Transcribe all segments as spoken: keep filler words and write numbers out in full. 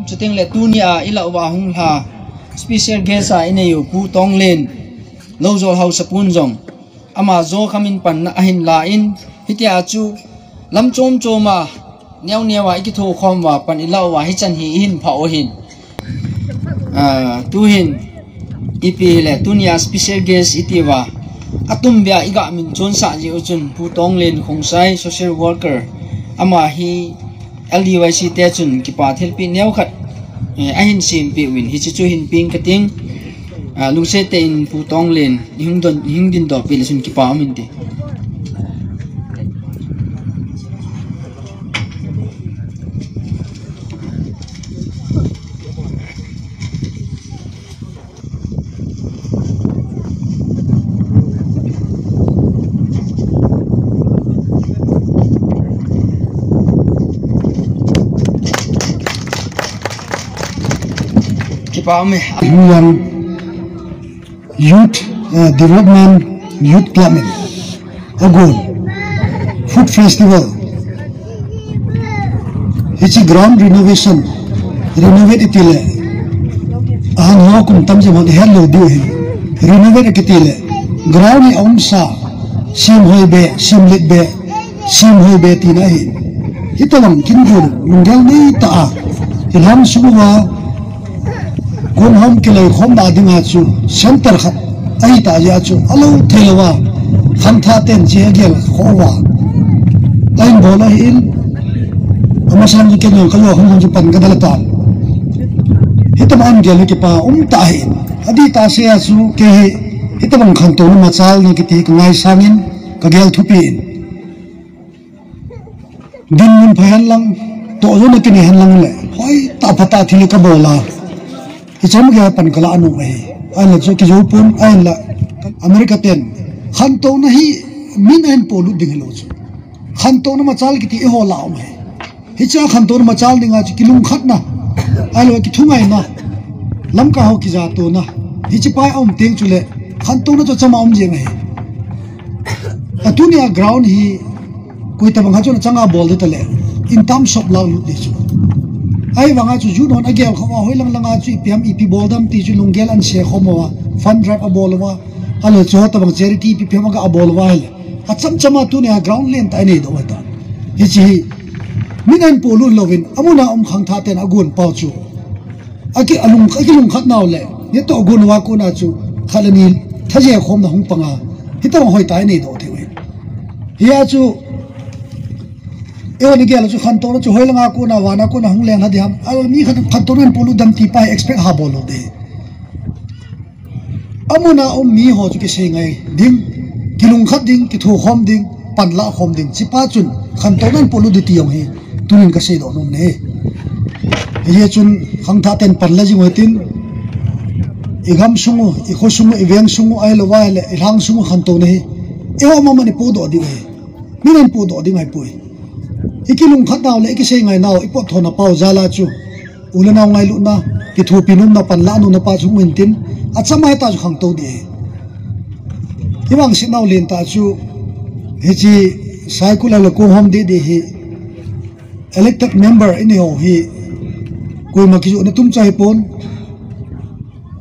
Chuteng le tunia ilah uva hung lha special guest a inei u Pu Tonglen, Loujol Haosapun jong ama jo khamin panna ahin la in, hitia chu lam chom chom a neo neo a ikitho khom uva pan ilah uva hichan hi ihin phah u ahin. Ah, tuhin ipi le tunia special guest iti uva atum bia iga min chonsah ji u chun Pu Tonglen Khongsai, social worker, ama hi L D Y C te chun kipa thilpeh neo khat, eh, ahin sempeh uvin, hiche chu hin peng kating, ah, lungset tah in Pu Tonglen, ihung don, ihung dingdoh peh le chun kipa um inte. Kipa ume. Hung Youth, uh, Development Youth Club in agon Food Festival. Hiche ground renovation, renovate iti le, ahang ho kum tam jema hello diu hin. Renovate kiti le, ground hi aumsa, sem hoi be, sem let be, sem hoi be tina ahi. Hitobang kin gon lunggel nei tah a, ilhang sung uva, Gonham kiloikhomna dinga chu center khat ahi tah jeh a chu alou thei louva, khangthah ten chu agel khom uva, ahin bol ahin, amasan chu ken jong kajo khom khom chu pan kadal tan. Hitam an gel kipa um tah ahin, adih tah seh a chu kei hi hitabang khantouna machalna kiti kangaisang in kagel thupi in. Dinmun pha hen lang, tohjona kinei hen lang le, hoi tah pha tah thil kabol a, hichom gei pan kalah nom ahi. Ahinla chu kijou pon, ahinla America ten khantouna hi min ahin polut ding hilou chu. Khantouna machal kiti eiho lah a um ahi. Hiche a khantouna machal dinga chu kilungkhatna, ahilou le kithungaina, Lamka ho kijatona, hiche pa aum teng chule khantouna chu achama um jeng ahi. Atunia ground hi koi tabang khat chun achanga bol ding tale, in terms of lah lut ding chu. Ahivanga chu youth hon agel khom uva, hoilang langa chu ipi ham ipi bol dam ti chu lunggel ahin sei khom uva, fund drive abol uva, ahilou le chu tabang charity ipi ipi ham aga abol uva ahile, achamchama tunia ground lentah inei doh u ahitan. Hiche hi min ahin polut louvin, amun a um khangthah ten agon pau chu aki, alung, akilungkhat nau le, natoh gon uva kona chu khat le ni thaje khomna hung panga, hitobang hoitah inei doh thei u ahi. Hia chu eihon igel chu khantouna chu hoilanga kona, vana kona hung leng lha ding ham, ahilou le mi khat khantouna ahin polut dam ti pa hi expect ha bol lou ding. Amun a um mi ho chu kisei ngai ding, kilungkhat ding, kithokhom ding, panlah khom ding, hiche pa chun khantouna ahin polut ding ti jong hi tunin kasei doh nom e. Hijeh chun khangthah ten panla jing u hitin, igam sung u, ikho sung u, iveng sung u, ahilou le ilhang sung u khantouna hi eiho mama in ipodoh diu ahi. Min ahin podoh ding ahipoi. Ikilungkhat nau le ikisei ngai nau, ipotthona pau jal a chu u le nao ngailutna, kithopi nomna, panlah nomna pa chu hung intin, achama hitah chu khangtou ding ahi. Ivangset nau lentah chu hiche Saikul le Konghom didi hi elected member inei ho hi koima kijohna tum chu ahipon.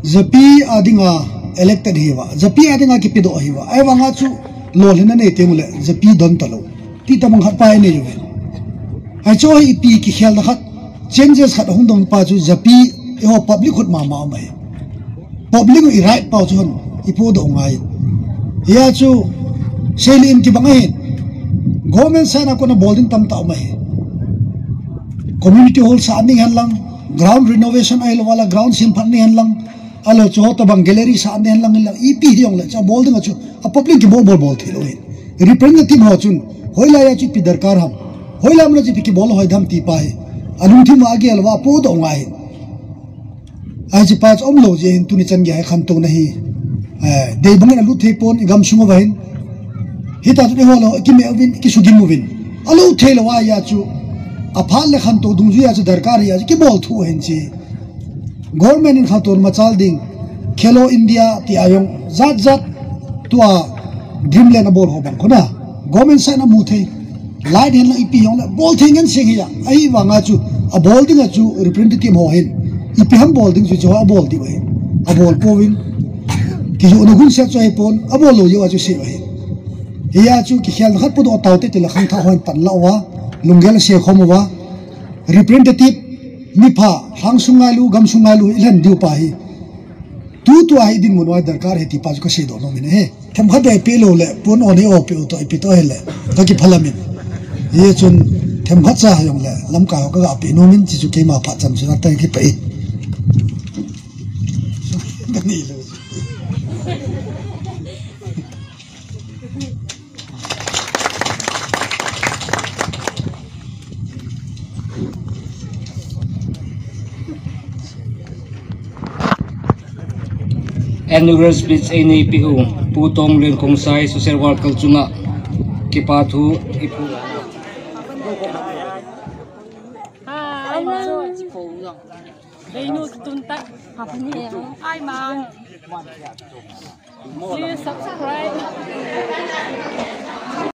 Japi a dinga elected ahiuva, japi a dinga kipedoh ahiuva, ahivanga chu lolhinna nei teng ule japi don talou ti tabang khat pa inei uve. Hiche hi ipi kikhelna khat, changes khat ahung dong pa chu japi eiho public khut mama um ahi. Public u i right pau chu hon ipodoh ngai. Hia chu seilih in kibang ahin, government side a kona bol ding tamtah um ahi. Community hall sah ding hen lang, ground renovation ahilou le ground semphat ding hen lang, ahilou le chu tabang gallery sah ding hen lang, ipi hijongle chu abol ding a chu a public kibol bol bol thei lou ahin. Representative ho chun hoilai a chu ipi darkar ham, hoilai mun a chu ipi kibol hoi dam ti pa hi alungthim uva agel uva apodoh ngai ahin. Hiche pa chu umlou jeh hin tuni chan gei a khantouna hi, eh, dei bangin alut thei pon, igam sung uva hin. Hitah chun eiho le eiho ikimeh uvin, ikisugim uvin, alou thei lou ahi a chu, aphat le khantou dungjui a chu darkar ahi a chu kibol thu ahin chi. Government in khantouna machal ding, Khelo India ti a jong jat jat tua Dreamland abol ho bang kona government side a mu thei. Light hen lang ipi hijongle bol thei ngen seng ahi a, ahivanga chu Abol ding a chu representative ho hin, ipi ham bol ding chu chu abol diu ahi. Abol pouvin, kijohna hun seh chu ahipon, abol lou jeh a chu seh ahi. Hia chu kikhelna khat podoh taute tile khangthah hon pan la uva, lunggel ase khom uva, representative, mipha, lhang sung ngailu, gam sung ngailu, ilhen diu pa hi. Tutua hi dinmun uva darkar ahi ti pa chu kaseidoh nom in ahi. Themkhat beh peh lou le, pon on hi o peh u toh, ipi toh hile, kakiphalam in. Hichun themkhat cha jong le, lamkai ho kaga peh nom in, chuchu keima phat chan chu na tang kipah e. Kani lou. Annual speech eini peh u, Pu Tonglun Khongsai, social worker chunga kipa thu ipu. Hi, ma. Please subscribe.